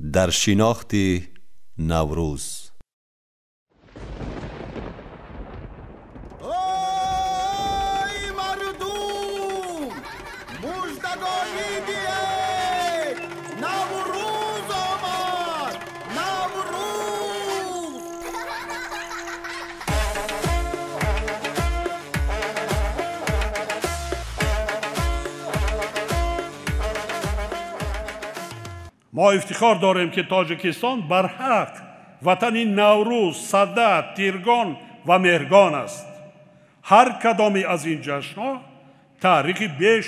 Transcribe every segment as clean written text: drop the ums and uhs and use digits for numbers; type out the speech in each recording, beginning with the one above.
Дар шинохти Наврӯз. Ой мардум, муждагонӣ диҳед, Наврӯз омад, Наврӯз! Мо ифтихор дорем, ки Тоҷикистон барҳақ ватани Наврӯз, Сада, Тиргон ва Меҳргон аст. Ҳар кадоме аз ин ҷашнҳо таърихи беш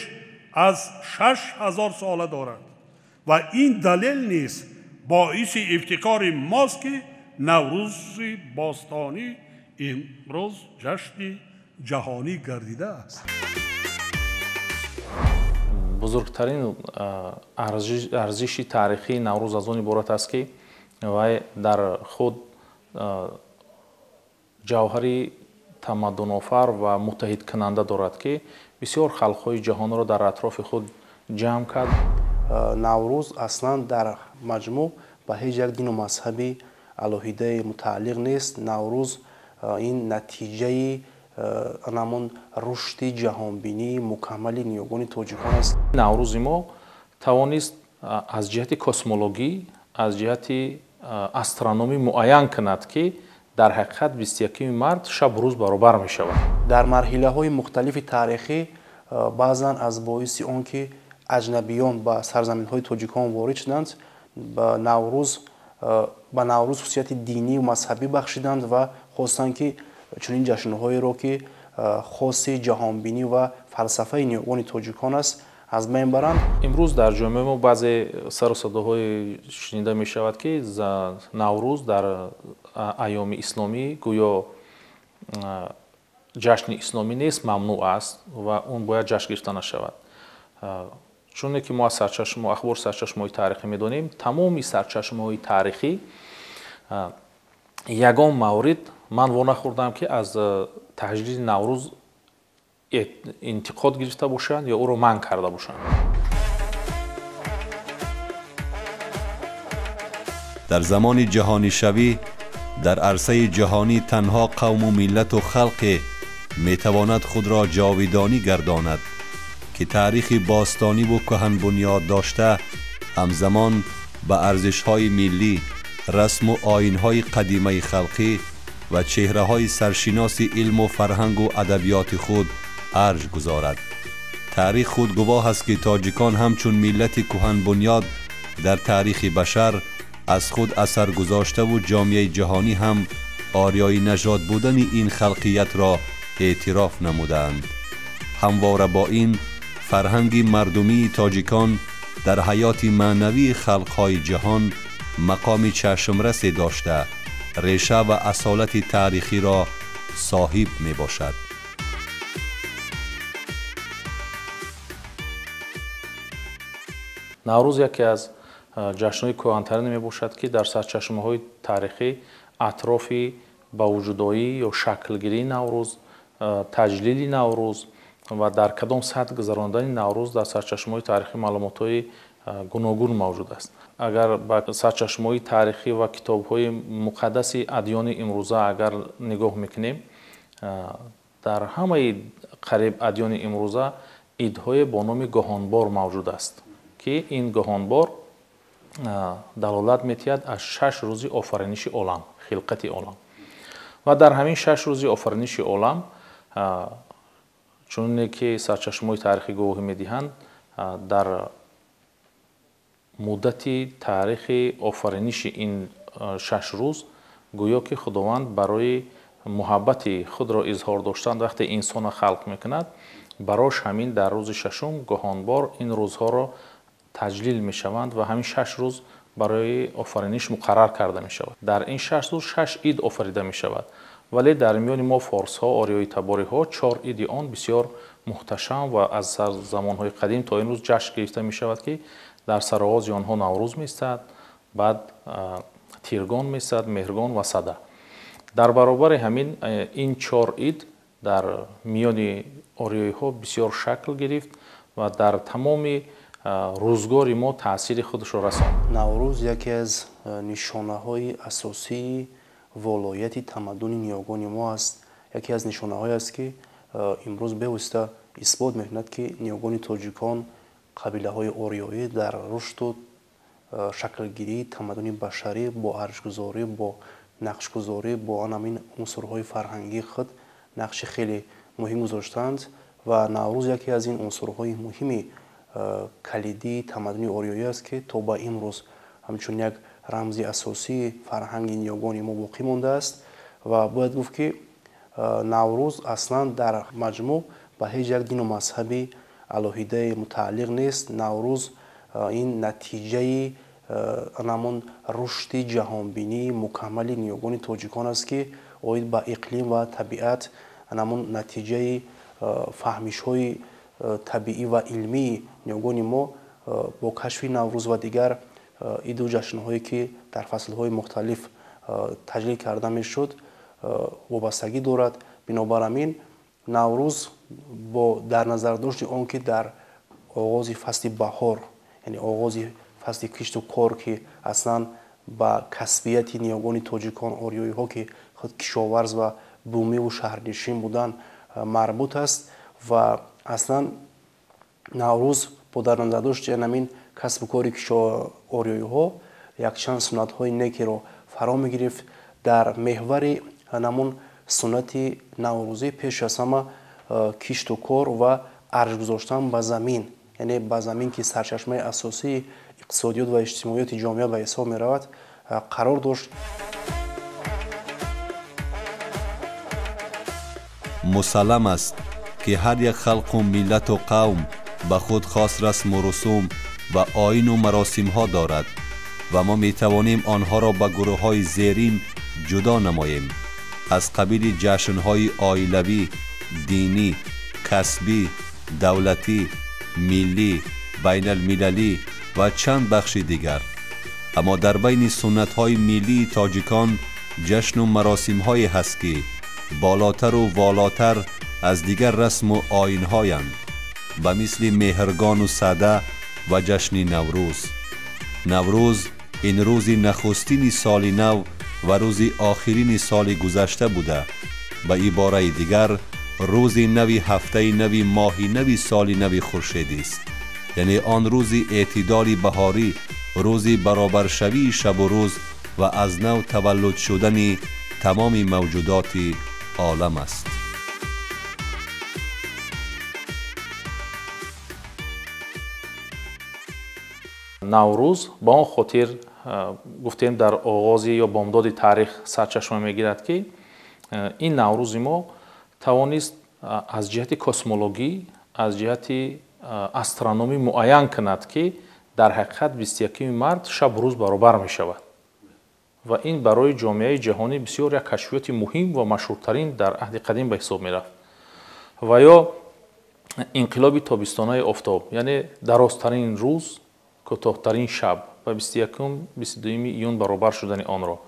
аз 6000 сола дорад ва ин далел низ боиси ифтихори мост, ки Наврӯзи бостонӣ имрӯз ҷашни ҷаҳонӣ гардидааст. Бузургтарин арзиши таърихии Наврӯз аз он иборат аст, ки вай дар худ ҷавҳари тамаддунофар ва муттаҳидкунанда дорад, ки бисёр халқҳои ҷаҳонро дар атрофи худ ҷамъ кард. Наврӯз аслан дар маҷмӯъ ба ҳеҷ як дину мазҳаби алоҳидае мутааллиқ нест. Наврӯз ин натиҷаи ҳамон рушди ҷаҳонбинии мукаммали ниёгони тоҷикон аст. Наврӯзи мо тавонист аз ҷиҳати космологӣ, аз ҷиҳати астрономӣ муайян кунад, ки дар ҳақиқат 21 март шаб рӯз баробар мешавад. Дар марҳилаҳои мухталифи таърихӣ баъзан аз боиси он ки аҷнабиён ба сарзаминҳои тоҷикон ворид шуданд, ба Наврӯз хусусияти динию мазҳабӣ бахшиданд ва хостанд, ки чунин ҷашнҳоеро, ки хоси ҷаҳонбинӣ ва фалсафаи ниёгони тоҷикон аст, аз байн баранд. Имрӯз дар ҷомеаи мо баъзе сару садоҳое шунида мешавад, ки Наврӯз дар айёми исломӣ гӯё ҷашни исломӣ нест, мамнӯъ аст ва он бояд ҷашн гирифта нашавад. Чуне ки мо аз ахбори сарчашмаҳои таърихӣ медонем, тамоми сарчашмаҳои таърихӣ ягон маврид ман во нахӯрдам, ки аз таҷлили Наврӯз интиқод гирифта бошанд ё ӯро манъ карда бошанд. Дар замони ҷаҳонишавӣ дар арсаи ҷаҳонӣ танҳо қавму миллату халқе метавонад худро ҷовидонӣ гардонад, ки таърихи бостониву кӯҳанбунёд дошта, ҳамзамон ба арзишҳои миллӣ, расму оинҳои қадимаи халқӣ ва чеҳраҳои саршиноси илму фарҳангу адабиёти худ арҷ гузорад. Таърих худ гувоҳ аст, ки тоҷикон ҳамчун миллати кӯҳанбунёд дар таърихи башар аз худ асар гузоштаву ҷомеаи ҷаҳонӣ ҳам ориёи нажод будани ин халқиятро эътироф намудаанд. Ҳамвора бо ин фарҳанги мардумии тоҷикон дар ҳаёти маънавии халқҳои ҷаҳон мақоми чашмрасе дошта, реша ва асолати таърихиро соҳиб мебошад. Наврӯз яке аз ҷашнҳои кӯҳантарин мебошад, ки дар сарчашмаҳои таърихӣ атрофи ба вуҷудоӣ ё шаклгирии Наврӯз, таҷлили Наврӯз ва дар кадом сатҳ гузарондани Наврӯз дар сарчашмаҳои таърихӣ маълумотҳои гуногун мавҷуд аст. Агар ба сарчашмаҳои таърихӣ ва китобҳои муқаддаси адёни имрӯза агар нигоҳ мекунем, дар ҳамаи қариб адёни имрӯза идҳое бо номи гоҳонбор мавҷуд аст, ки ин гоҳонбор далолат медиҳад аз 6 рӯзи офариниши олам, хилқати олам. Ва дар ҳамин 6 рӯзи офариниши олам, чуне ки сарчашмаҳои таърихӣ гувоҳӣ медиҳанд, дар муддати таърихи офариниши ин 6 рӯз гӯё ки Худованд барои муҳаббати худро изҳор доштан вақте инсонро халқ мекунад, барош ҳамин дар рӯзи шашум гоҳонбор ин рӯзҳоро таҷлил мешаванд ва ҳамин 6 рӯз барои офариниш муқаррар карда мешавад. Дар ин 6 рӯз 6 ид офарида мешавад, вале дар миёни мо форсҳо, ориёи табориҳо 4 иди он бисёр муҳташам ва аз замонҳои қадим то имрӯз ҷашн гирифта мешавад, ки дар сароғози онҳо Наврӯз меистад, баъд Тиргон меистад, Меҳргон ва Сада. Дар баробари ҳамин ин 4 ид дар миёни ориёиҳо бисёр шакл гирифт ва дар тамоми рӯзгори мо таъсири худашро расонд. Наврӯз яке аз нишонаҳои асосии волояти тамаддуни ниёгони мо аст. Яке аз нишонаҳое аст, ки имрӯз бевосита исбот мекунад, ки ниёгони тоҷикон, қабилаҳои ориёӣ дар рушду шаклгирии тамаддуни башарӣ бо арҷгузорӣ, бо нақшгузорӣ, бо ҳамин унсурҳои фарҳангии худ нақши хеле муҳим гузоштаанд ва Наврӯз яке аз ин унсурҳои муҳими калидии тамаддуни ориёӣ аст, ки то ба имрӯз ҳамчун як рамзи асосии фарҳанги ниёгони мо боқӣ мондааст. Ва бояд гуфт, ки Наврӯз аслан дар маҷмӯъ ба ҳеҷ як дину мазҳаби алоҳидае мутааллиқ нест. Наврӯз ин натиҷаи ҳамон рушди ҷаҳонбинии мукаммали ниёгони тоҷикон аст, ки оид ба иқлим ва табиат ҳамон натиҷаи фаҳмишҳои табиӣ ва илмии ниёгони мо бо кашфи Наврӯз ва дигар иду ҷашнҳое, ки дар фаслҳои мухталиф таҷлил карда мешуд, вобастагӣ дорад. Бинобар ҳамин Наврӯз бо дар назардошти он, ки дар оғози фасли баҳор, яъне оғози фасли кишту кор, ки аслан ба касбияти ниёгони тоҷикон, ориёиҳо, ки худ кишоварз ва бумиву шаҳрнишин буданд, марбут аст ва аслан Наврӯз бо дар назардошти ҳамин касбу кори ориёиҳо якчанд суннатҳои некиро фаро мегирифт. Дар меҳвари ҳамон суннати наврӯзӣ пеш аз ҳама кишту кор ва арҷ гузоштан ба замин, яъне ба замин, ки сарчашмаи асосии иқтисодиёт ва иҷтимоиёти ҷомеа ба ҳисоб меравад, қарор дошт. Мусаллам аст, ки ҳар як халқу миллату қавм ба худ хос расму русум ва оину маросимҳо дорад ва мо метавонем онҳоро ба гурӯҳҳои зерин ҷудо намоем, аз қабили ҷашнҳои оилавӣ, динӣ, касбӣ, давлатӣ, миллӣ, байналмилалӣ ва чанд бахши дигар. Аммо дар байни суннатҳои миллии тоҷикон ҷашну маросимҳое ҳаст, ки болотару волотар аз дигар расму оинҳоянд, ба мисли Меҳргону Сада ва ҷашни Наврӯз. Наврӯз ин рӯзи нахустини соли нав ва рӯзи охирини соли гузашта буда, ба ибораи дигар рӯзи нави ҳафтаи нави моҳи нави соли нави хуршедист, яъне он рӯзи эътидоли баҳорӣ, рӯзи баробаршавии шабу рӯз ва аз нав таваллуд шудани тамоми мавҷудоти олам аст. Наврӯз ба он хотир гуфтем дар оғози ё бомдоди таърих сарчашма мегирад, ки ин Наврӯзи мо тавонист аз ҷиҳати космологӣ, аз ҷиҳати астрономӣ муайян кунад, ки дар ҳақиқат 21 март шабу рӯз баробар мешавад ва ин барои ҷомеаи ҷаҳонӣ бисёр як кашфиёти муҳим ва машҳуртарин дар аҳди қадим ба ҳисоб мерафт. Ва ё инқилоби тобистонаи офтоб, яъне дарозтарин рӯз, кӯтоҳтарин шаб ба 21 22 июн баробар шудани онро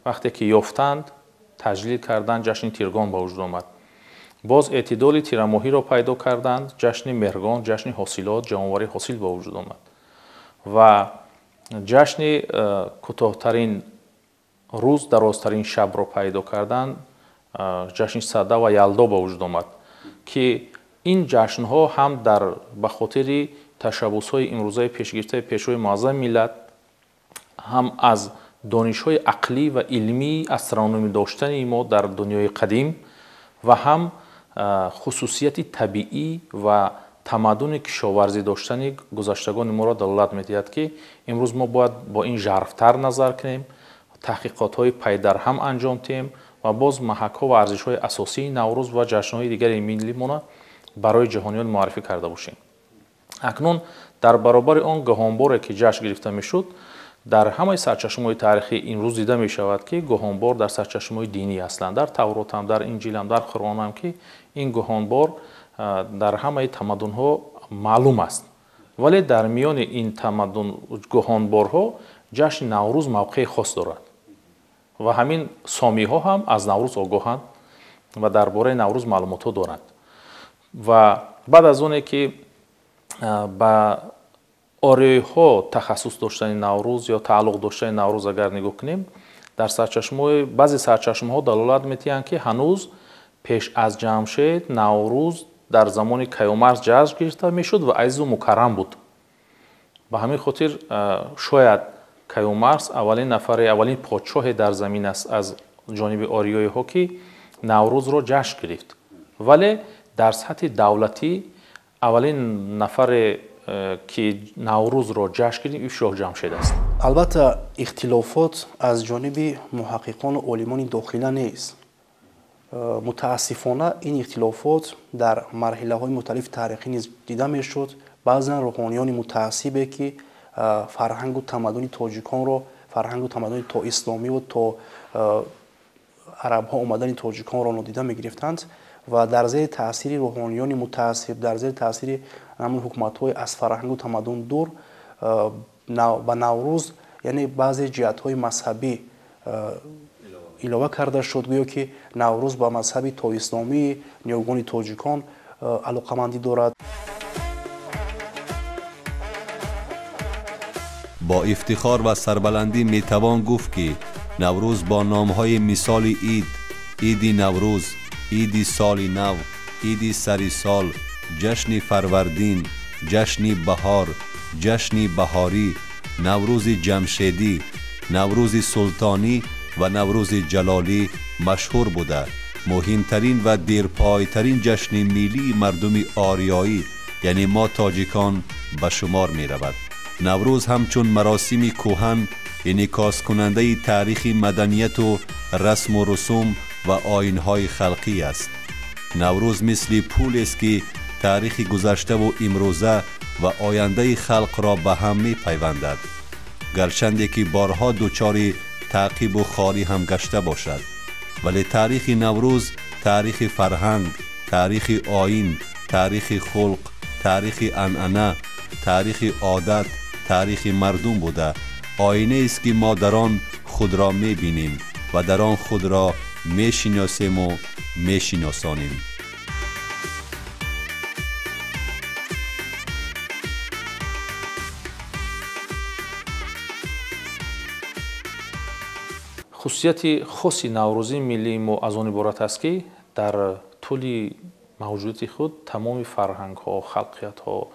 вақте ки ёфтанд, таҷлил карданд, ҷашни Тиргон ба вуҷуд омад. Боз эътидоли тирамоҳиро пайдо карданд, ҷашни Меҳргон, ҷашни ҳосилот, ҷамъоварии ҳосил ба вуҷуд омад ва ҷашни кӯтоҳтарин рӯз, дарозтарин шабро пайдо карданд, ҷашни Сада ва Ялдо ба вуҷуд омад, ки ин ҷашнҳо ҳам дар ба хотири ташаббусҳои имрӯзаи пешгирифтаи Пешвои муаззами миллат, ҳам аз донишҳои ақлӣ ва илмии астрономӣ доштани мо дар дунёи қадим ва ҳам хусусияти табиӣ ва тамаддуни кишоварзӣ доштани гузаштагони моро далолат медиҳад, ки имрӯз мо бояд бо ин жарфтар назар кунем, таҳқиқотҳои пайдарҳам анҷом диҳем ва боз маҳакҳо ва арзишҳои асосии Наврӯз ва ҷашнҳои дигари миллимона барои ҷаҳониён муаррифӣ карда бошем. Акнун дар баробари он гоҳонборе, ки ҷашн гирифта мешуд, дар ҳамаи сарчашмаҳои таърихӣ имрӯз дида мешавад, ки гоҳонбор дар сарчашмаҳои динӣ аслан дар Тавротам, дар Инҷилам, дар Қуръонам, ки ин гоҳонбор дар ҳамаи тамаддунҳо маълум аст. Вале дар миёни ин тамаддун гоҳонборҳо ҷашни Наврӯз мавқеи хос дорад ва ҳамин сомиҳо ҳам аз Наврӯз огоҳанд ва дар бораи Наврӯз маълумотҳо доранд. Ва баъд аз оне ки ба ориёиҳо тахассус доштани Наврӯз ё тааллуқ доштани Наврӯз агар нигоҳ кунем, дар сарчашмаҳои баъзе сарчашмаҳо далолат медиҳанд, ки ҳанӯз пеш аз Ҷамшед Наврӯз дар замони Каюмарс ҷашн гирифта мешуд ва азизу мукаррам буд. Ба ҳамин хотир шояд Каюмарс аввалин нафаре, аввалин подшоҳе дар замин аст аз ҷониби ориёиҳо, ки Наврӯзро ҷашн гирифт. Вале дар сатҳи давлатӣ аввалин нафаре ки Наврӯзро ҷашн гирифт, ин шоҳ Ҷамшед аст. Албатта, ихтилофот аз ҷониби муҳаққиқону олимони дохила нест. Мутаассифона, ин ихтилофот дар марҳилаҳои мухталифи таърихӣ низ дида мешуд. Баъзан рӯҳониёни мутаассибе, ки фарҳангу тамаддуни тоҷиконро, фарҳангу тамаддуни то исломиву то арабҳо омадани тоҷиконро нодида мегирифтанд ва дар зери таъсири рӯҳониёни мутаассиб, дар зери таъсири ҳамон ҳукуматҳои аз фарҳангу тамаддун дур ба Наврӯз, яъне баъзе ҷиҳатҳои мазҳабӣ илова карда шуд, гӯё ки Наврӯз ба мазҳаби тоисломии ниёгони тоҷикон алоқамандӣ дорад. Бо ифтихор ва сарбаландӣ метавон гуфт, ки Наврӯз бо номҳои мисоли ид, иди Наврӯз, иди соли нав, иди сари сол, ҷашни Фарвардин, ҷашни баҳор, ҷашни баҳорӣ, Наврӯзи ҷамшедӣ, Наврӯзи султонӣ ва Наврӯзи ҷалолӣ машҳур буда, муҳимтарин ва дерпойтарин ҷашни миллии мардуми ориёӣ, яъне мо тоҷикон, ба шумор меравад. Наврӯз ҳамчун маросими кӯҳан инъикоскунандаи таърихи маданияту расму русум ва оинҳои халқӣ аст. Наврӯз мисли пулест, ки таърихи гузаштаву имрӯза ва ояндаи халқро ба ҳам мепайвандад, гарчанде ки борҳо дучори таъқибу хорӣ ҳам гашта бошад, вале таърихи Наврӯз таърихи фарҳанг, таърихи оин, таърихи хулқ, таърихи анъана, таърихи одат, таърихи мардум буда, оинаест, ки мо дар он худро мебинем ва дар он худро мешиносему мешиносонем. Хусусияти хоси наврӯзии миллии мо аз он иборат аст, ки дар тӯли мавҷудияти худ тамоми фарҳангҳо, халқиятҳо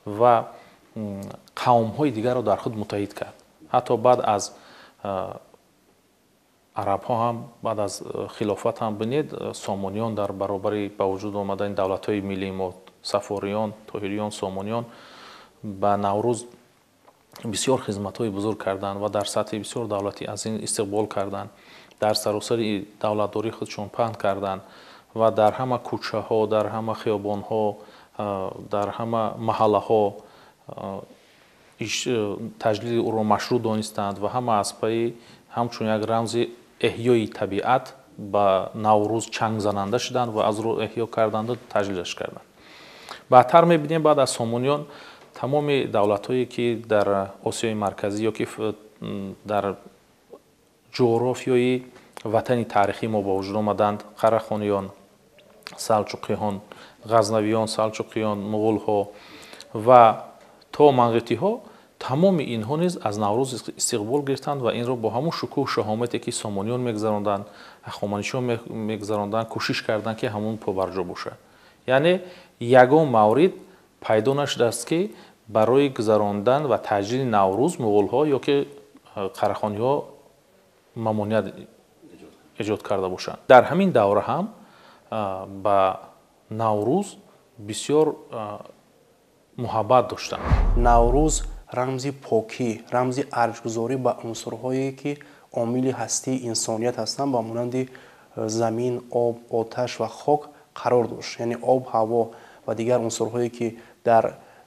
ва қавмҳои дигарро дар худ муттаҳид кард. Ҳатто баъд аз арабҳо ҳам, баъд аз хилофат ҳам бинед, сомониён дар баробари ба вуҷуд омадани давлатҳои миллии мо, Сафориён, Тоҳириён, Сомониён ба Наврӯз бисёр хизматҳои бузург карданд ва дар сатҳи бисёр давлатӣ аз ин истиқбол карданд, дар саросари давлатдории худшон паҳн карданд ва дар ҳама кӯчаҳо, дар ҳама хиёбонҳо, дар ҳама маҳаллаҳо таҷлили ӯро машрӯъ донистанд ва ҳама аз пайи ҳамчун як рамзи эҳёи табиат ба Наврӯз чангзананда шуданд ва аз рӯ эҳё карданду таҷлилаш карданд. Баъдтар мебинем, баъд аз сомониён тамоми давлатҳое, ки дар Осиёи Марказӣ ё ки дар ҷуғрофиёи ватани таърихии мо ба вуҷуд омаданд, Қарахониён, Салҷуқиён, Ғазнавиён, Салҷуқиён, муғулҳо ва то манғитиҳо, тамоми инҳо низ аз Наврӯз истиқбол гирифтанд ва инро бо ҳамон шукӯҳу шаҳомате, ки сомониён мегузаронданд, ҳахоманишиён мегузаронданд, кӯшиш карданд, ки ҳамон побарҷо бошад. Яъне ягон маврид пайдо нашудааст, ки барои гузарондан ва таҷлили Наврӯз муғулҳо ё ки қарахониҳо мамоният эҷод карда бошанд. Дар ҳамин давра ҳам ба Наврӯз бисёр муҳаббат доштанд. Наврӯз рамзи покӣ, рамзи арҷгузорӣ ба унсурҳое, ки омили ҳастии инсоният ҳастанд, ба монанди замин, об, оташ ва хок қарор дошт. Яъне об, ҳаво ва дигар унсурҳое, ки дар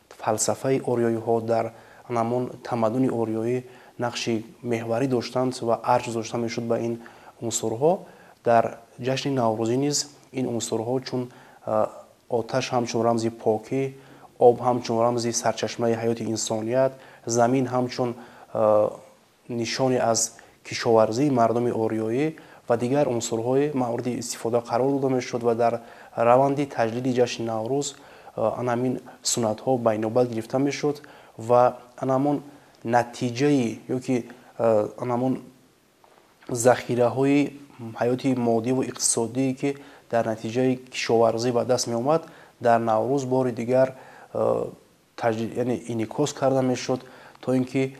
фалсафаи ориёиҳо, дар ҳамон тамаддуни ориёӣ нақши меҳварӣ доштанд ва арҷ гузошта мешуд ба ин унсурҳо, дар ҷашни наврӯзӣ низ ин унсурҳо, чун оташ ҳамчун рамзи покӣ, об ҳамчун рамзи сарчашмаи ҳаёти инсоният, замин ҳамчун нишоне аз кишоварзии мардуми ориёӣ ва дигар унсурҳои мавриди истифода қарор дода мешуд ва дар раванди таҷлили ҷашни Наврӯз ан ҳамин суннатҳо байнобат гирифта мешуд. Ва анамон натиҷаи ё ки анамон захираҳои ҳаёти моддиву иқтисодие, ки дар натиҷаи кишоварзӣ ба даст меомад, дар Наврӯз бори дигар яъне инъикос карда мешуд, то ин ки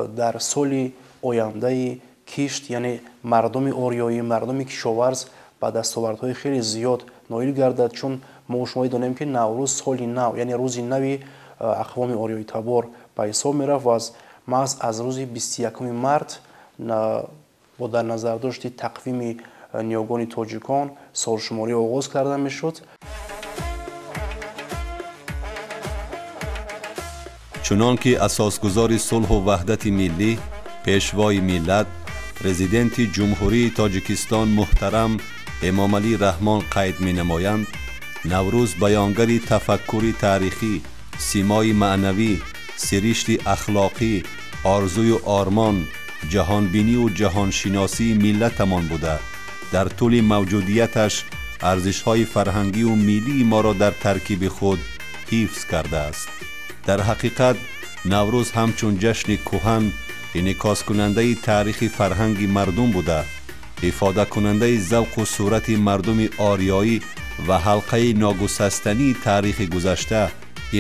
дар соли ояндаи кишт, яъне мардуми ориёӣ, мардуми кишоварз ба дастовардҳои хеле зиёд ноил гардад. Чун мо шумо медонем, ки Наврӯз соли нав, яъне рӯзи нави ақвоми ориёитабор ба ҳисоб мерафт ва маҳз аз рӯзи 21 март бо дар назардошти тақвими ниёгони тоҷикон солшуморӣ оғоз карда мешуд. Чунон ки асосгузори сулҳу ваҳдати миллӣ, пешвои миллат, президенти Ҷумҳурии Тоҷикистон муҳтарам Эмомалӣ Раҳмон қайд менамоянд, Наврӯз баёнгари тафаккури таърихӣ, симои маънавӣ, сиришти ахлоқӣ, орзую ормон, ҷаҳонбиниву ҷаҳоншиносии миллатамон буда, дар тӯли мавҷудияташ арзишҳои фарҳангиву миллии моро дар таркиби худ ҳифз кардааст. Дар ҳақиқат, Наврӯз ҳамчун ҷашни кӯҳан инъикоскунандаи таърихи фарҳанги мардум буда, ифодакунандаи завқу сурати мардуми ориёӣ ва ҳалқаи ногусастании таърихи гузашта,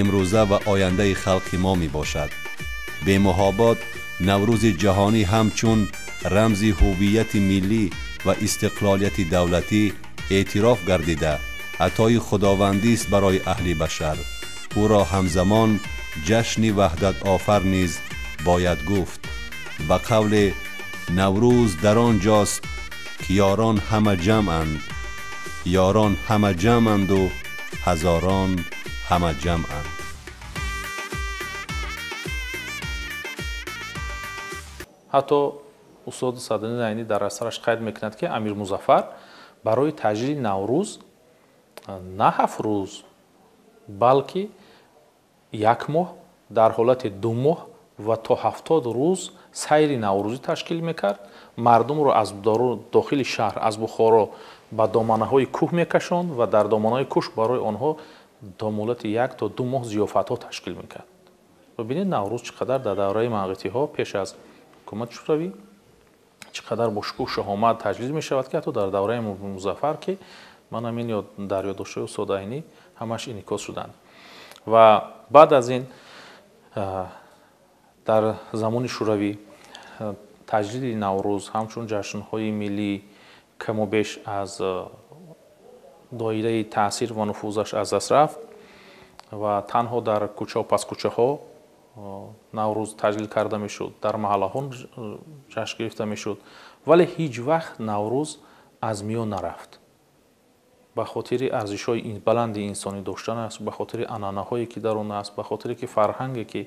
имрӯза ва ояндаи халқи мо мебошад. Бемуҳобот, Наврӯзи ҷаҳонӣ ҳамчун рамзи ҳуввияти миллӣ ва истиқлолияти давлатӣ эътироф гардида, атои худовандист барои аҳли башар. Ӯро ҳамзамон ҷашни ваҳдатофар низ бояд гуфт. Ба қавле, Наврӯз дар он ҷост, ки ёрон ҳама ҷамъанд, ёрон ҳама ҷамъанду ҳазорон ҳама ҷамъанд. Ҳатто устод Садриддин Айнӣ дар асараш қайд мекунад, ки Амир Музаффар барои таҷлили Наврӯз на 7 рӯз, балки як моҳ, дар ҳолати 2 моҳ ва то 70 рӯз сайри наврӯзӣ ташкил мекард. Мардумро аз дохили шаҳр, аз Бухоро ба доманаҳои кӯҳ мекашонд ва дар доманаҳои кӯҳ барои онҳо то муҳлати 1 то 2 моҳ зиёфатҳо ташкил мекард. Бибинед, Наврӯз чӣ қадар дар давраи манғитиҳо пеш аз ҳукумати Шӯравӣ чӣ қадар бо шукӯҳ шаҳомат таҷлил мешавад, ки ҳатто дар давраи Музаффар, ки ман ҳамин дар ёддоштҳои устод Айнӣ ҳамаш инъикос шуданд. Ва баъд аз ин дар замони Шӯравӣ таҷлили Наврӯз ҳамчун ҷашнҳои миллӣ каму беш аз доираи таъсир ва нуфузаш аз даст рафт ва танҳо дар кӯчаҳо, паскӯчаҳо Наврӯз таҷлил карда мешуд, дар маҳаллаҳо ҷашн гирифта мешуд, вале ҳеҷ вақт Наврӯз аз миён нарафт. Ба хотири арзишҳои баланди инсонӣ доштан аст, ба хотири анъанаҳое, ки дар он аст, ба хотире ки фарҳанге, ки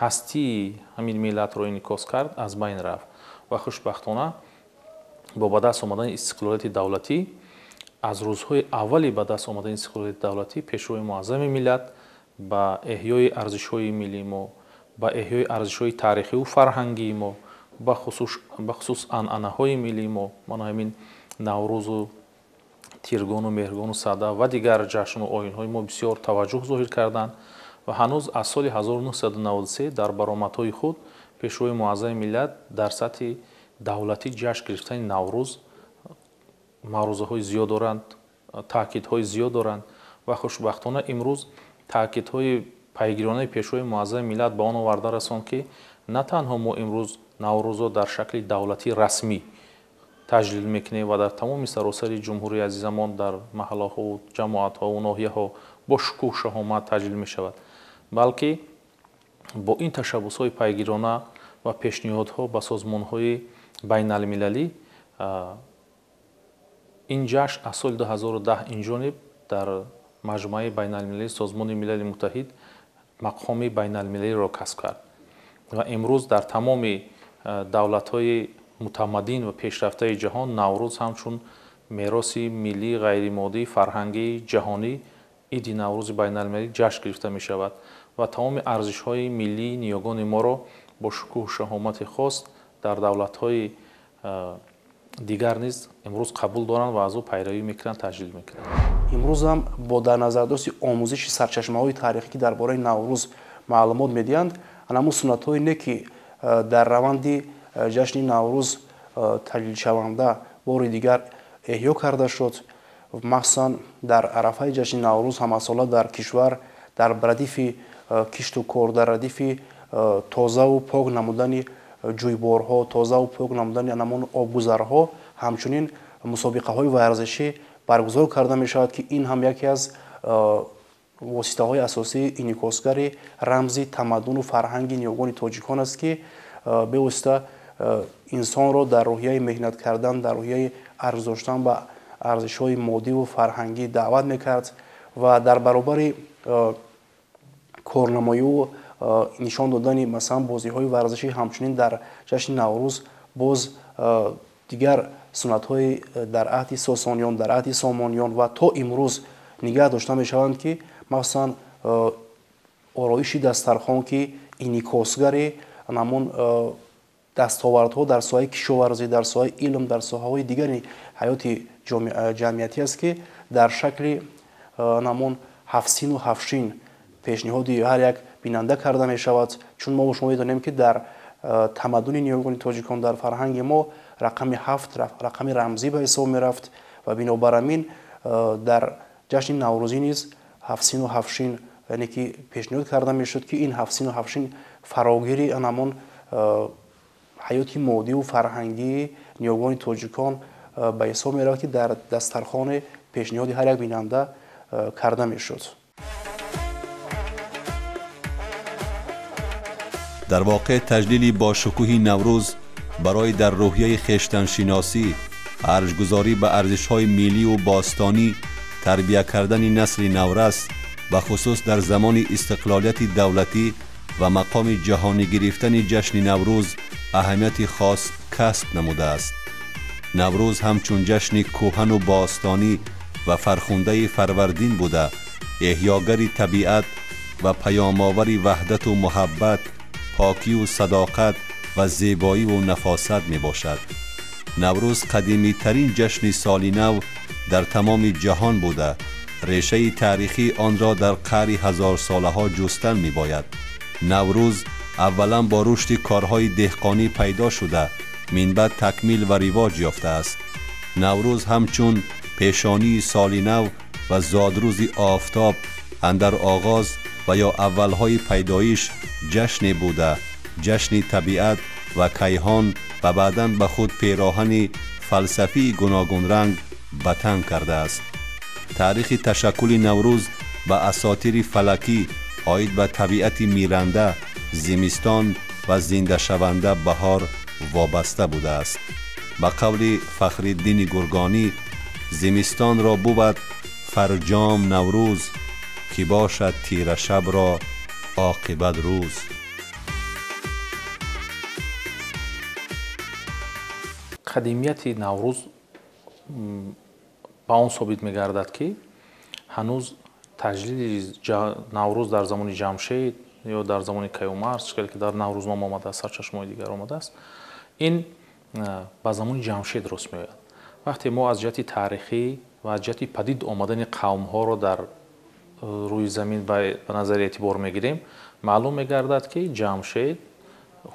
ҳастии ҳамин миллатро инъикос кард, аз байн рафт. Ва хушбахтона бо ба даст омадани истиқлолияти давлатӣ, аз рӯзҳои аввали ба даст омадани истиқлолияти давлатӣ, пешвои муаззами миллат ба эҳёи арзишҳои миллии мо, ба эҳёи арзишҳои таърихиву фарҳангии мо, ба хусус анъанаҳои миллии мо, мана ҳамин Наврӯзу Тиргону Меҳргону Сада ва дигар ҷашну оинҳои мо бисёр таваҷҷӯҳ зоҳир карданд ва ҳанӯз аз соли 1993 дар баромадҳои худ пешвои муаззами миллат дар сатҳи давлатӣ ҷашн гирифтани Наврӯз маърузаҳои зиёд доранд, таъкидҳои зиёд доранд ва хушбахтона имрӯз таъкидҳои пайгиронаи пешвои муаззами миллат ба он оварда расонд, ки на танҳо мо имрӯз Наврӯзро дар шакли давлатии расмӣ таҷлил мекунем ва дар тамоми саросари ҷумҳурии азизамон дар маҳаллаҳову ҷамоатҳову ноҳияҳо бо шукӯҳ шаҳомат таҷлил мешавад, балки бо ин ташаббусҳои пайгирона ва пешниҳодҳо ба созмонҳои байналмилалӣ ин ҷашн аз соли 2010 инҷониб дар маҷмӯаи байналмилалии Созмони Милали Муттаҳид мақоми байналмилалиро касб кард ва имрӯз дар тамоми давлатҳои мутамаддин ва пешрафтаи ҷаҳон Наврӯз ҳамчун мероси миллии ғайримоддии фарҳангии ҷаҳонӣ иди Наврӯзи байналмилалӣ ҷашн гирифта мешавад ва тамоми арзишҳои миллии ниёгони моро бо шукӯҳу шаҳомати хос дар давлатҳои дигар низ имрӯз қабул доранд ва аз ӯ пайравӣ мекунанд, таҷлил мекунанд. Имрӯзам бо дар назардошти омӯзиши сарчашмаҳои таърихӣ, ки дар бораи Наврӯз маълумот медиҳанд, ҳамон суннатҳое не ки дар раванди ҷашни Наврӯз таҷлилшаванда бори дигар эҳё карда шуд. Махсусан дар арафаи ҷашни Наврӯз ҳамасола дар кишвар дар радифи кишту кор, дар радифи тозаву пок намудани ҷӯйборҳо, тозаву пок намудани ҳамон обгузарҳо, ҳамчунин мусобиқаҳои варзишӣ баргузор карда мешавад, ки ин ҳам яке аз воситаҳои асосии инъикосгари рамзи тамаддуну фарҳанги ниёгони тоҷикон аст, ки бевосита инсонро дар рӯҳияи меҳнат кардан, дар рӯҳияи арз доштан ба арзишҳои моддиву фарҳангӣ даъват мекард ва дар баробари корнамоиву нишон додани масалан бозиҳои варзишӣ ҳамчунин дар ҷашни Наврӯз боз дигар суннатҳои дар аҳди Сосониён, дар аҳди Сомониён ва то имрӯз нигаҳ дошта мешаванд, ки махсусан ороиши дастархон, ки инъикосгари ҳамон дастовардҳо дар соҳаи кишоварзӣ, дар соҳаи илм, дар соҳаҳои дигари ҳаёти ҷамъиятӣ аст, ки дар шакли ҳамон ҳафтсину ҳафтшин пешниҳоди ҳар як бинанда карда мешавад. Чун мо шумо медонем, ки дар тамаддуни ниёгони тоҷикон, дар фарҳанги мо рақами 7 рақами рамзӣ ба ҳисоб мерафт ва бинобар ҳамин дар ҷашни Наврӯзӣ низ ҳафтсину ҳафтшин яъне ки пешниҳод карда мешуд, ки ин ҳафтсину ҳафтшин фарогири ҳамон ҳаёти моддиву фарҳангии ниёгони тоҷикон ба ҳисоб мерафт, ки дар дастархони пешниҳоди ҳар як бинанда карда мешуд. Дар воқеъ таҷлили бошукӯҳи Наврӯз барои дар рӯҳияи хештаншиносӣ, арҷгузорӣ ба арзишҳои миллию бостонӣ, тарбия кардани насли наврас, ба хусус дар замони истиқлолияти давлатӣ ва мақоми ҷаҳонӣ гирифтани ҷашни Наврӯз аҳамияти хос касб намудааст. Наврӯз ҳамчун ҷашни кӯҳану бостонӣ ва фархундаи фарвардин буда, эҳёгари табиат ва паёмовари ваҳдату муҳаббат, покию садоқат ва зебоиву нафосат мебошад. Наврӯз қадимитарин ҷашни соли нав дар тамоми ҷаҳон буда, решаи таърихии онро дар қаъри ҳазорсолаҳо ҷустан мебояд. Наврӯз аввалан бо рушди корҳои деҳқонӣ пайдо шуда, минбаъд такмил ва ривоҷ ёфтааст. Наврӯз ҳамчун пешонии соли нав ва зодрӯзи офтоб андар оғоз ва ё аввалҳои пайдоиш ҷашне буда, ҷашни табиат ва кайҳон ва баъдан ба худ пероҳани фалсафии гуногунранг ба тан кардааст. Таърихи ташаккули Наврӯз ба асотири фалакӣ оид ба табиати миранда, зимистон ва зиндашаванда баҳор вобаста будааст. Ба қавли Фахриддини Гургонӣ, зимистонро бувад фарҷом Наврӯз, ки бошад тирашабро оқибат рӯз. Қадимияти Наврӯз ба он собит мегардад, ки ҳанӯз таҷлили Наврӯз дар замони Ҷамшед ё дар замони Каюмарс, чӣ ки дар Наврӯзнома омадааст, сарчашмаҳои дигар омадааст, ин ба замони Ҷамшед рост меояд. Вақте мо аз ҷиҳати таърихӣ ва аз ҷиҳати падид омадани қавмҳоро дар рӯи замин ба назари эътибор мегирем, маълум мегардад, ки Ҷамшед,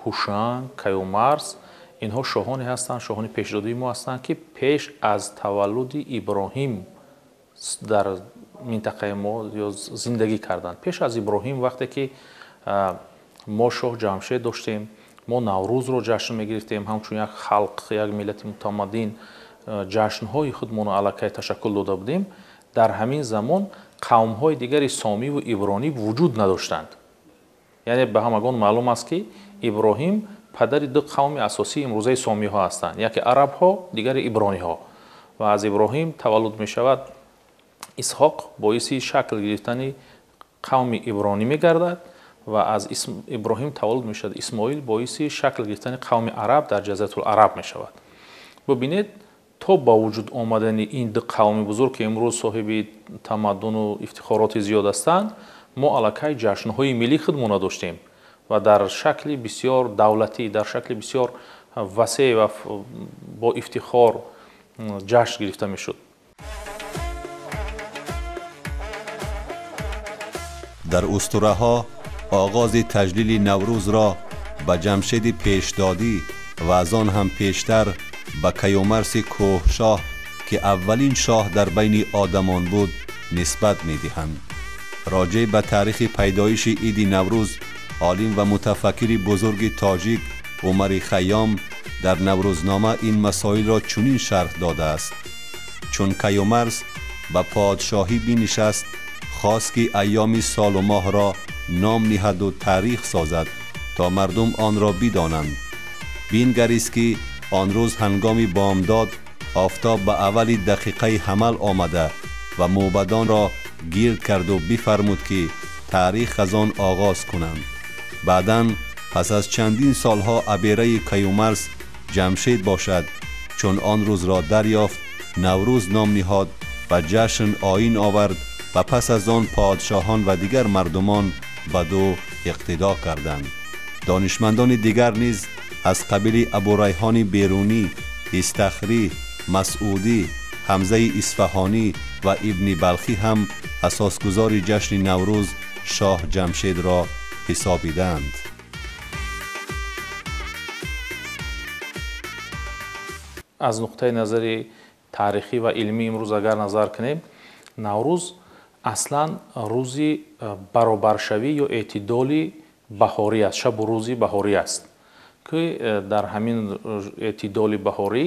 Ҳушанг, Каюмарс инҳо шоҳоне ҳастанд, шоҳони пешдодии мо ҳастанд, ки пеш аз таваллуди Иброҳим дар минтақаи мо ё зиндагӣ карданд. Пеш аз Иброҳим вақте ки мо шоҳ Ҷамшед доштем, мо Наврӯзро ҷашн мегирифтем, ҳамчун як халқ, як миллати мутамаддин ҷашнҳои худмонро аллакай ташаккул дода будем. Дар ҳамин замон қавмҳои дигари сомиву ибронӣ вуҷуд надоштанд. Яъне ба ҳамагон маълум аст, ки Иброҳим падари ду қавми асосии имрӯзаи сомиҳо ҳастанд, яке арабҳо, дигари иброниҳо. Ва аз Иброҳим таваллуд мешавад Исҳоқ, боиси шакл гирифтани қавми ибронӣ мегардад ва аз Иброҳим таваллуд мешавад Исмоил, боиси шакл гирифтани қавми араб дар ҷазиратул араб мешавад. Бубинед, то ба вуҷуд омадани ин ду қавми бузург, ки имрӯз соҳиби тамаддуну ифтихороти зиёд ҳастанд, мо аллакай ҷашнҳои миллии худмона доштем ва дар шакли бисёр давлатӣ, дар шакли бисёр васеъ ва бо ифтихор ҷашн гирифта мешуд. Дар устураҳо оғози таҷлили Наврӯзро ба Ҷамшеди Пешдодӣ ва аз он ҳам пештар ба Каюмарси Кӯҳшоҳ, ки аввалин шоҳ дар байни одамон буд, нисбат медиҳанд. Роҷеъ ба таърихи пайдоиши иди Наврӯз олим ва мутафаккири бузурги тоҷик Умари Хайём дар Наврӯзнома ин масоилро чунин шарҳ додааст: чун Каюмарс ба подшоҳӣ бинишаст, хост ки айёми солу моҳро ном ниҳаду таърих созад, то мардум онро бидонанд. Бингарист ки он рӯз ҳангоми бомдод офтоб ба аввали дақиқаи ҳамал омада ва мӯбадонро гирд карду бифармуд, ки таърих аз он оғоз кунанд. Баъдан пас аз чандин солҳо абераи Каюмарс Ҷамшед бошад, чун он рӯзро дарёфт, Наврӯз ном ниҳод ва ҷашн оин овард ва пас аз он подшоҳон ва дигар мардумон ба ду иқтидо карданд. Донишмандони дигар низ аз қабили Абурайҳони Берунӣ, Истахрӣ, Масъудӣ, Ҳамзаи Исфаҳонӣ ва Ибни Балхӣ ҳам асосгузори ҷашни Наврӯз шоҳ Ҷамшедро ҳисобидаанд. Аз нуқтаи назари таърихӣ ва илмӣ имрӯз агар назар кунем, Наврӯз аслан рӯзи баробаршавӣ ё эътидоли баҳорӣ аст, шабу рӯзи баҳорӣ аст, ки дар ҳамин эътидоли баҳорӣ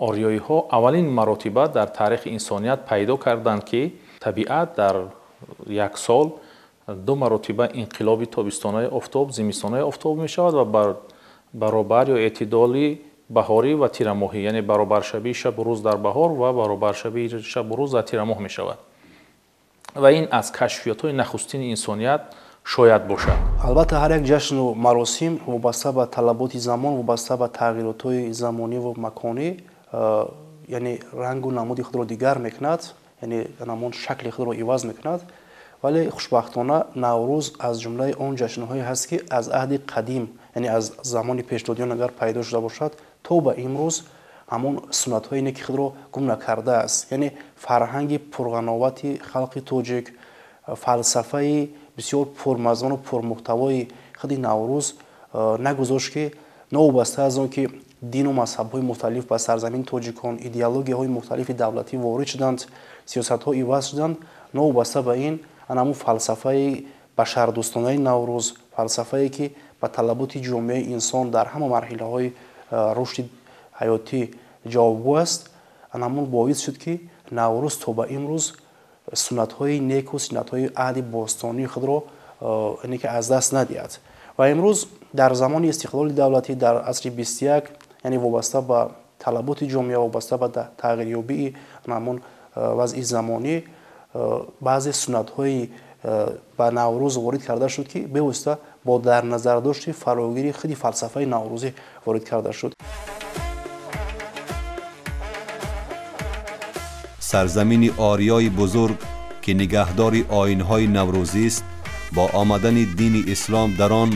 ориёиҳо аввалин маротиба дар таърихи инсоният пайдо карданд, ки табиат дар як сол ду маротиба инқилоби тобистонаи офтоб, зимистонаи офтоб мешавад ва баробар ё эътидоли баҳорӣ ва тирамоҳӣ, яъне баробаршавии шабу рӯз дар баҳор ва баробаршавии шабу рӯз дар тирамоҳ мешавад. Ва ин аз кашфиётҳои нахустини инсоният шояд бошад. Албатта, ҳар як ҷашну маросим вобаста ба талаботи замон, вобаста ба тағйиротҳои замонӣ ва маконӣ, яъне рангу намуди худро дигар мекунад, яъне ҳамон шакли худро иваз мекунад. Вале хушбахтона Наврӯз аз ҷумлаи он ҷашнҳое ҳаст, ки аз аҳди қадим, яъне аз замони пешдодиён агар пайдо шуда бошад, то ба имрӯз ҳамон суннатҳое неки худро гум накардааст. Яъне фарҳанги пурғановати халқи тоҷик, фалсафаи бисёр пурмазмуну пурмуҳтавои худи Наврӯз нагузошт, ки новобаста аз он ки дину мазҳабҳои мухталиф ба сарзамини тоҷикон, идеологияҳои мухталифи давлатӣ ворид шуданд, сиёсатҳо иваз шуданд, новобаста ба ин ҳамон фалсафаи башардӯстонаи Наврӯз, фалсафае ки ба талаботи ҷомеаи инсон дар ҳама марҳилаҳои рушди ҳаётӣ ҷавобгӯ аст, ҳамон боис шуд, ки Наврӯз то ба имрӯз суннатҳои неку суннатҳои аҳди бостонии худро яъне ки аз даст надиҳад. Ва имрӯз дар замони истиқлоли давлатӣ дар асри 21, яъне вобаста ба талаботи ҷомеа, вобаста ба тағйирёбии ҳамон вазъи замонӣ, баъзе суннатҳои ба Наврӯз ворид карда шуд, ки бевосита бо дар назардошти фарогири худи фалсафаи наврӯзӣ ворид карда шуд. Сарзамини ориёи бузург, ки нигаҳдори оинҳои наврӯзист, бо омадани дини ислом дар он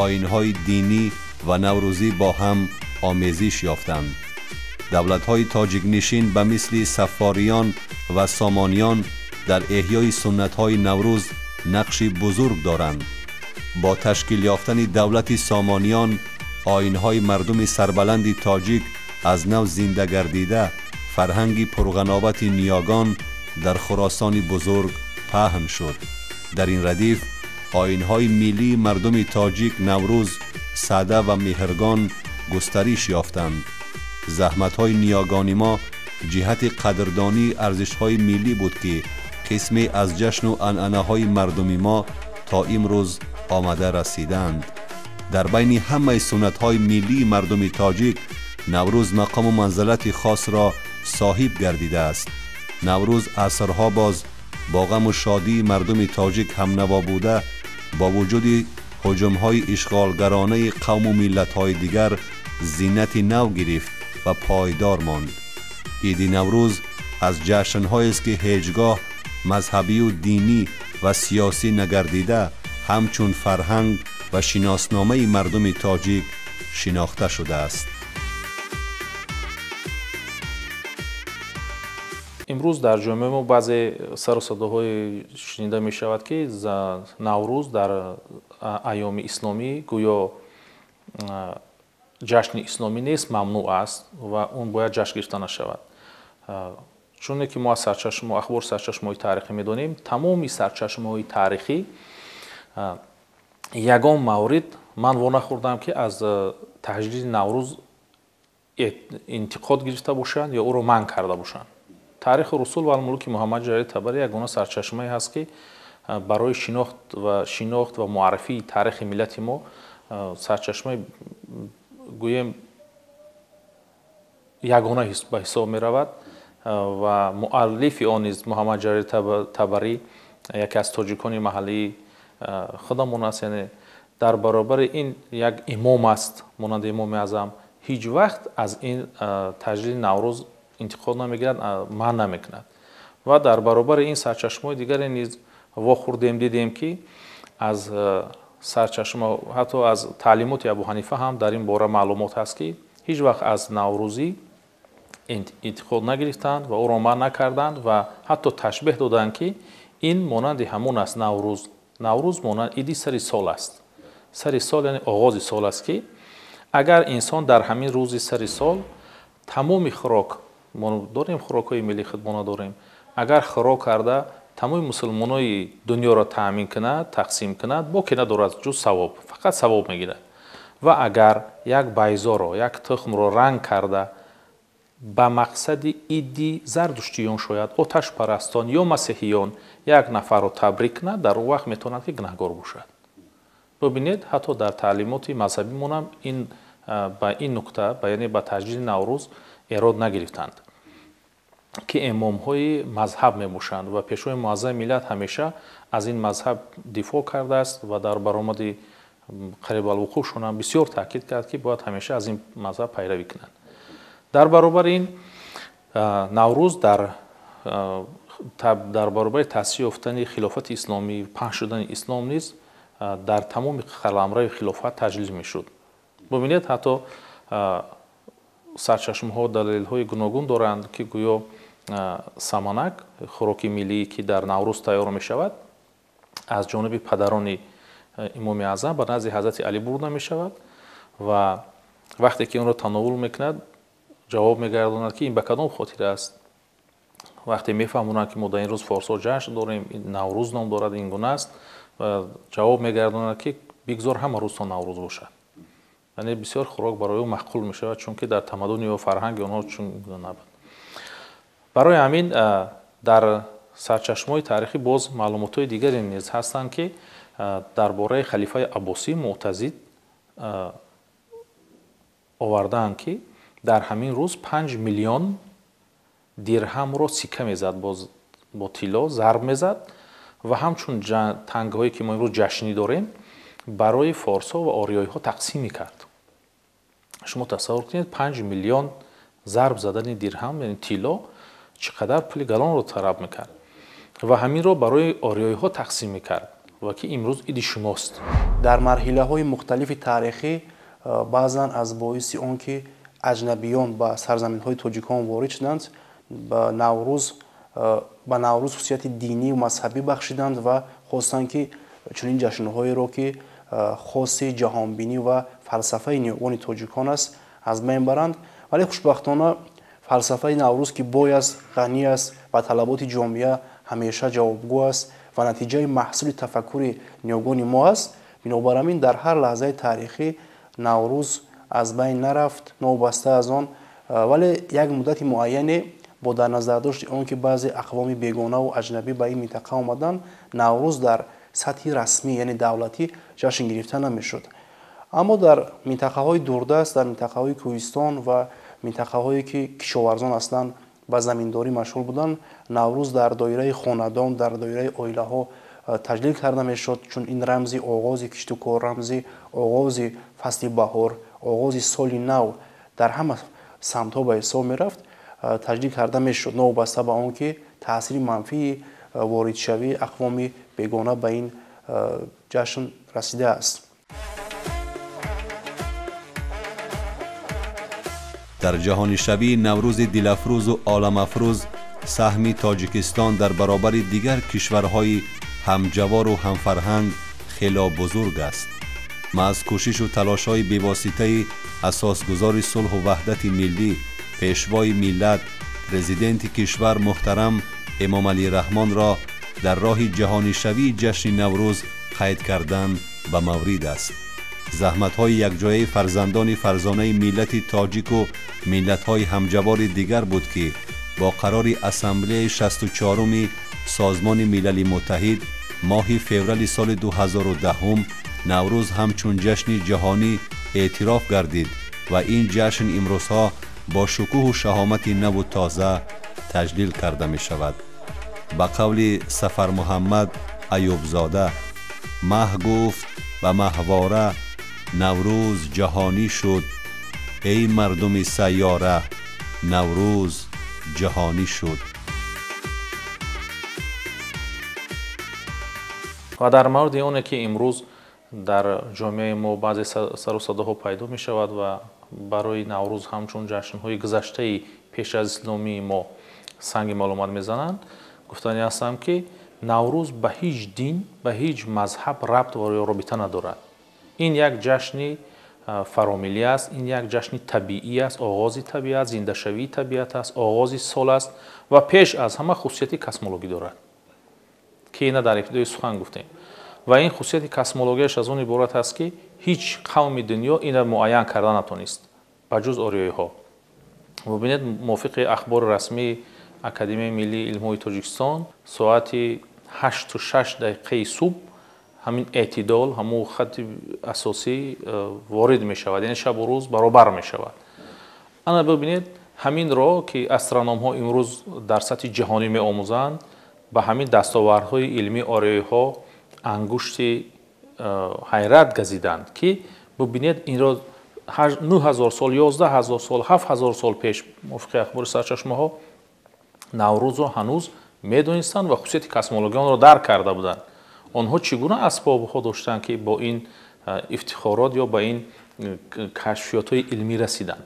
оинҳои динӣ ва наврӯзӣ бо ҳам омезиш ёфтанд. Давлатҳои тоҷикнишин ба мисли Саффориён ва Сомониён дар эҳёи суннатҳои Наврӯз нақши бузург доранд. Бо ташкил ёфтани давлати Сомониён оинҳои мардуми сарбаланди тоҷик аз нав зинда гардида, фарҳанги пурғановати ниёгон дар Хуросони бузург паҳн шуд. Дар ин радиф оинҳои миллии мардуми тоҷик Наврӯз, Сада ва Меҳргон густариш ёфтанд. Заҳматҳои ниёгони мо ҷиҳати қадрдонии арзишҳои миллӣ буд, ки қисме аз ҷашну анъанаҳои мардуми мо то имрӯз омада расидаанд. Дар байни ҳамаи суннатҳои миллии мардуми тоҷик Наврӯз мақому манзилати хосро соҳиб гардидааст. Наврӯз асрҳо боз бо ғаму шодии мардуми тоҷик ҳамнаво буда, бо вуҷуди ҳуҷумҳои ишғолгаронаи қавму миллатҳои дигар зинати нав гирифт ва пойдор монд. Иди Наврӯз аз ҷашнҳоест, ки ҳеҷ гоҳ мазҳабию динӣ ва сиёсӣ нагардида, ҳамчун фарҳанг ва шиносномаи мардуми тоҷик шинохта шудааст. Имрӯз дар ҷомеаи мо баъзе сару садоҳое шунида мешавад, ки Наврӯз дар айёми исломӣ гӯё ҷашни исломӣ нест, мамнӯъ аст ва он бояд ҷашн гирифта нашавад. Чуне ки мо аз сарчашмо, ахбори сарчашмаҳои таърихӣ медонем, тамоми сарчашмаҳои таърихӣ ягон маврид ман во нахӯрдам, ки аз таҷлили Наврӯз интиқод гирифта бошанд ё ӯро манъ карда бошанд. Таърихи Русул ва Мулуки Муҳаммад Ҷарир Табарӣ ягона сарчашмае ҳаст, ки барои шинохт ва муаррифии таърихи миллати мо сарчашмаи гӯем ягона ба ҳисоб меравад ва муаллифи он низ Муҳаммад Ҷарир Табарӣ яке аз тоҷикони маҳаллии худамон аст. Яъне дар баробари ин як имом аст, монанди Имоми Аъзам, ҳеҷ вақт аз ин таҷлили Наврӯз интиқод намегирад, манъ намекунад. Ва дар баробари ин сарчашмаҳои дигаре низ вохӯрдем, дидем, ки аз сарчашма ҳатто аз таълимоти Абу Ҳанифа ҳам дар ин бора маълумот ҳаст, ки ҳеҷ вақт аз наврӯзӣ интиқод нагирифтанд ва ӯро манъ накарданд ва ҳатто ташбеҳ доданд, ки ин монанди ҳамон аст. Наврӯз монанд иди сари сол аст. Сари сол яъне оғози сол аст, ки агар инсон дар ҳамин рӯзи сари сол тамоми хӯрок, мо дорем хӯрокҳои миллии худмона дорем, агар хӯрок карда тамоми мусулмонои дунёро таъмин кунад, тақсим кунад, боке надорад ҷуз савоб, фақат савоб мегирад. Ва агар як байзоро, як тухмро ранг карда ба мақсади иди зардуштиён, шояд оташпарастон ё масеҳиён, як нафарро табрик кунад, дар он вақт метавонад, ки гунаҳгор бошад. Бибинед, ҳатто дар таълимоти мазҳабимонам ин ба ин нукта, яъне ба таҷлили Наврӯз эрод нагирифтанд, ки имомҳои мазҳаб мебошанд ва пешвои муаззами миллат ҳамеша аз ин мазҳаб дифоъ кардааст ва дар баромади қарибалвуқӯъшон ҳам бисёр таъкид кард, ки бояд ҳамеша аз ин мазҳаб пайравӣ кунанд. Дар баробари ин Наврӯз дар баробари таъсис ёфтани хилофати исломӣ, паҳн шудани ислом низ дар тамоми қаламрави хилофат таҷлил мешуд. Бибинед, ҳатто сарчашмаҳо далелҳои гуногун доранд, ки гӯё саманак, хӯроки миллӣ, ки дар Наврӯз тайёр мешавад, аз ҷониби падарони Имоми Аъзам ба назди Ҳазрати Алӣ бурда мешавад ва вақте ки онро тановул мекунад, ҷавоб мегардонад, ки ин ба кадом хотир аст. Вақте мефаҳмонанд, ки мо дар ин рӯз форсҳо ҷашн дорем, Наврӯз ном дорад, ин гуна аст, ва ҷавоб мегардонад, ки бигзор ҳама рӯзтон Наврӯз бошад. Яъне бисёр хӯрок барои ӯ маъқул мешавад, чунки дар тамаддун ё фарҳанги онҳо чун набуд. Барои ҳамин дар сарчашмаҳои таърихӣ боз маълумотҳои дигаре низ ҳастанд, ки дар бораи халифаи Аббосӣ Муътазид овардаанд, ки дар ҳамин рӯз 5 миллион дирҳамро сикка мезад, бо тилло зарб мезад ва ҳамчун тангҳое, ки мо имрӯз ҷашнӣ дорем, барои форсҳо ва ориёиҳо тақсим мекард. Шумо тасаввур кунед, 5 миллион зарб задани дирҳам, яъне тилло, чӣ қадар пули галонро талаб мекард ва ҳаминро барои ориёиҳо тақсим мекард ва ки имрӯз иди шумост. Дар марҳилаҳои мухталифи таърихӣ баъзан аз боиси он ки аҷнабиён ба сарзаминҳои тоҷикон ворид шуданд, ба Наврӯз хусусияти динӣ ва мазҳабӣ бахшиданд ва хостанд, ки чунин ҷашнҳоеро, ки хоси ҷаҳонбинӣ ва фалсафаи ниёгони тоҷикон аст, аз байн баранд. Вале хушбахтона фалсафаи Наврӯз, ки бой аст, ғанӣ аст ва талаботи ҷомеа ҳамеша ҷавобгӯ аст ва натиҷаи маҳсули тафаккури ниёгони мо аст, бинобар ҳамин дар ҳар лаҳзаи таърихӣ Наврӯз аз байн нарафт, новобаста аз он, вале як муддати муайяне бо дар назардошти он ки баъзе ақвоми бегонаву аҷнабӣ ба ин минтақа омаданд, Наврӯз дар сатҳи расмӣ, яъне давлатӣ, ҷашн гирифта намешуд. Аммо дар минтақаҳои дурдаст, дар минтақаҳои кӯҳистон ва минтақаҳое ки кишоварзон аслан ба заминдорӣ машғул буданд, Наврӯз дар доираи хонадон, дар доираи оилаҳо таҷлил карда мешуд, чун ин рамзи оғози киштукор, рамзи оғози фасли баҳор, оғози соли нав дар ҳама самтҳо ба ҳисоб мерафт, таҷлил карда мешуд, новобаста ба он ки таъсири манфии воридшавии ақвоми бегона ба ин ҷашн расидааст. Дар ҷаҳонишавии Наврӯзи дилафрӯзу оламафрӯз саҳми Тоҷикистон дар баробари дигар кишварҳои ҳамҷавору ҳамфарҳанг хело бузург аст. Маҳз кӯшишу талошҳои бевоситаи асосгузори сулҳу ваҳдати миллӣ, пешвои миллат, президенти кишвар муҳтарам Эмомалӣ Раҳмонро дар роҳи ҷаҳонишавии ҷашни Наврӯз қайд кардан ба маврид аст. Заҳматҳои якҷояи фарзандони фарзонаи миллати тоҷику миллатҳои ҳамҷавори дигар буд, ки бо қарори Ассамблеяи 64-уми Созмони Милали Муттаҳид моҳи феврали соли 2010 Наврӯз ҳамчун ҷашни ҷаҳонӣ эътироф гардид ва ин ҷашн имрӯзҳо бо шукӯҳу шаҳомати наву тоза таҷлил карда мешавад. Ба қавли Сафармуҳаммад Аюбзода, маҳ гуфт ба маҳвора Наврӯз ҷаҳонӣ шуд, эй мардуми сайёра Наврӯз ҷаҳонӣ шуд. Ва дар мавриди оне ки имрӯз дар ҷомеаи мо баъзе сару садоҳо пайдо мешавад ва барои Наврӯз ҳамчун ҷашнҳои гузаштаи пеш аз исломии мо санги маълумот мезананд, гуфтанӣ ҳастам, ки Наврӯз ба ҳеҷ дин, ба ҳеҷ мазҳаб рабт ва ё робита надорад. Ин як ҷашни фаромиллӣ аст, ин як ҷашни табиӣ аст, оғози табиат, зиндашавии табиат аст, оғози сол аст ва пеш аз ҳама хусусияти космологӣ дорад, ки ина дар ибтидои сухан гуфтем. Ва ин хусусияти космологияш аз он иборат аст, ки ҳеҷ қавми дунё инро муайян карда натонист, ба ҷуз ориёиҳо. Бубинед, мувофиқи ахбори расмии Академияи миллии илмҳои Тоҷикистон соати 8:06 субҳ ҳамин эътидол, ҳамон хати асосӣ ворид мешавад, яъне шабу рӯз баробар мешавад. Ана бибинед, ҳаминро ки астрономҳо имрӯз дар сатҳи ҷаҳонӣ меомӯзанд, ба ҳамин дастовардҳои илмии ориёиҳо ангушти ҳайрат газиданд, ки бибинед инро 9000 сол, 11000 сол, 7000 сол пеш мувофиқи ахбори сарчашмаҳо Наврӯзро ҳанӯз медонистанд ва хусусияти космологии онро дарк карда буданд. Онҳо чӣ гуна асбобҳо доштанд, ки бо ин ифтихорот ё ба ин кашфиётҳои илмӣ расиданд?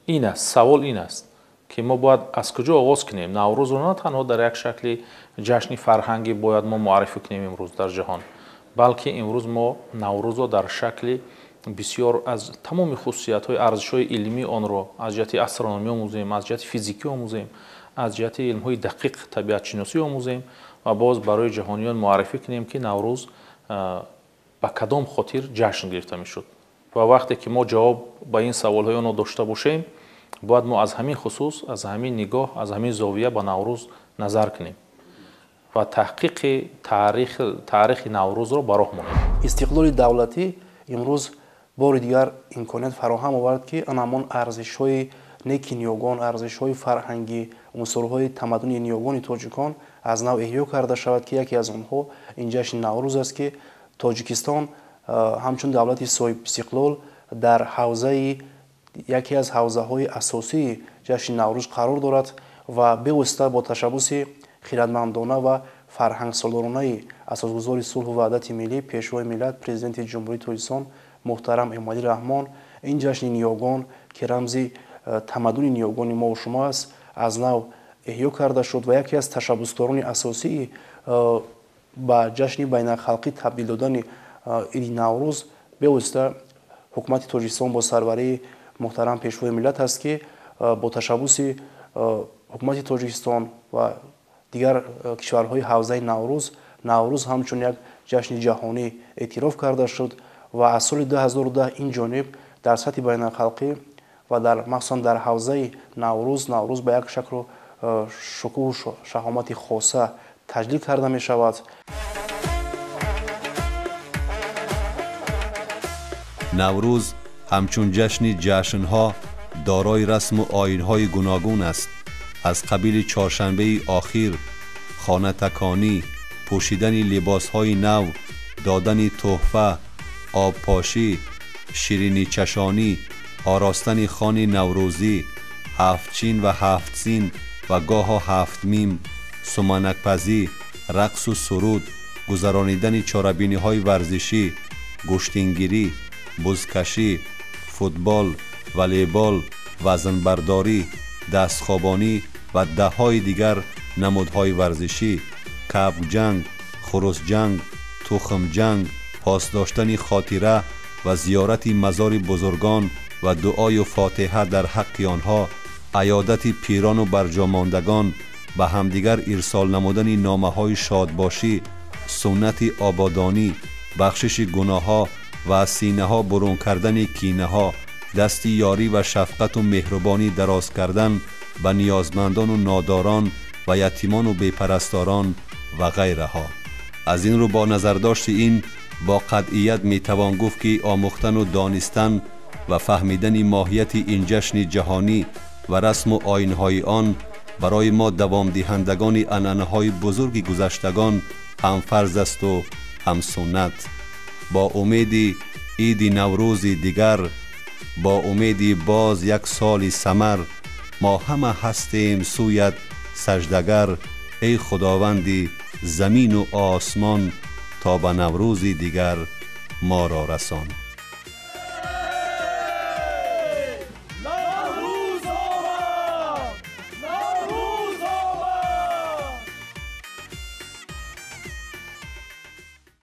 Ин аст савол, ин аст ки мо бояд аз куҷо оғоз кунем. Наврӯзро на танҳо дар як шакли ҷашни фарҳангӣ бояд мо муаррифӣ кунем имрӯз дар ҷаҳон, балки имрӯз мо Наврӯзро дар шакли бисёр аз тамоми хусусиятҳои арзишҳои илмии онро аз ҷиҳати астрономӣ омӯзем, аз ҷиҳати физикӣ омӯзем, аз ҷиҳати илмҳои дақиқ табиатшиносӣ омӯзем ва боз барои ҷаҳониён муаррифӣ кунем, ки Наврӯз ба кадом хотир ҷашн гирифта мешуд. Ва вақте ки мо ҷавоб ба ин саволҳои онро дошта бошем, бояд мо аз ҳамин хусус, аз ҳамин нигоҳ, аз ҳамин зовия ба Наврӯз назар кунем ва таҳқиқи таърихи Наврӯзро ба роҳ монем. Истиқлоли давлатӣ имрӯз бори дигар имконият фароҳам овард, ки ан ҳамон арзишҳои неки ниёгон, арзишҳои фарҳангӣ, унсурҳои тамаддуни ниёгони тоҷикон аз нав эҳё карда шавад, ки яке аз онҳо ин ҷашни Наврӯз аст, ки Тоҷикистон ҳамчун давлати соҳибистиқлол дар ҳавзаи яке аз ҳавзаҳои асосии ҷашни Наврӯз қарор дорад ва бевосита бо ташаббуси хиратмандона ва фарҳангсолоронаи асосгузори сулҳу ваҳдати миллӣ, пешвои миллат, президенти Ҷумҳурии Тоҷикистон муҳтарам Эмомалӣ Раҳмон ин ҷашни ниёгон, ки рамзи тамаддуни ниёгони мо шумо аст, аз нав эҳё карда шуд ва яке аз ташаббускорони асосии ба ҷашни байналхалқӣ табдил додани иди Наврӯз бевосита ҳукумати Тоҷикистон бо сарварии муҳтарам пешвои миллат аст, ки бо ташаббуси ҳукумати Тоҷикистон ва дигар кишварҳои ҳавзаи Наврӯз, Наврӯз ҳамчун як ҷашни ҷаҳонӣ эътироф карда шуд ва аз соли 2010 ин ҷониб дар сатҳи байналхалқӣ ва махсусан дар ҳавзаи Наврӯз, Наврӯз ба як шаклу шукӯҳу шаҳомати хоса таҷлил карда мешавад. Наврӯз ҳамчун ҷашни ҷашнҳо дорои расму оинҳои гуногун аст, аз қабили чоршанбеи охир, хонатаконӣ, пӯшидани либосҳои нав, додани тӯҳфа, обпошӣ, шириничашонӣ, оростани хони наврӯзӣ, ҳафтчин ва ҳафтсин ва гоҳо ҳафтмим, суманакпазӣ, рақсу суруд, гузаронидани чорабиниҳои варзишӣ, гӯштингирӣ, бузкашӣ, футбол, волейбол, вазнбардорӣ, дастхобонӣ ва даҳҳои дигар намудҳои варзишӣ, кабкҷанг, хурусҷанг, тухмҷанг, пос доштани хотира ва зиёрати мазори бузургон ва дуою фотиҳа дар ҳаққи онҳо, аёдати пирону барҷомондагон, ба ҳамдигар ирсол намудани номаҳои шодбошӣ, суннати ободонӣ, бахшиши гуноҳҳо ва аз синаҳо бурун кардани кинаҳо, дасти ёрӣ ва шафқату меҳрубонӣ дароз кардан ба ниёзмандону нодорон ва ятимону бепарасторон ва ғайраҳо. Аз ин рӯ бо назардошти ин бо қатъият метавон гуфт, ки омӯхтану донистан ва фаҳмидани моҳияти ин ҷашни ҷаҳонӣ ва расму оинҳои он барои мо давомдиҳандагони анъанаҳои бузурги гузаштагон ҳам фарз асту ҳам суннат. Бо умеди иди Наврӯзи дигар, бо умеди боз як соли самар, мо ҳама ҳастем сӯят саждагар, эй Худованди замину осмон, то ба Наврӯзи дигар моро расон.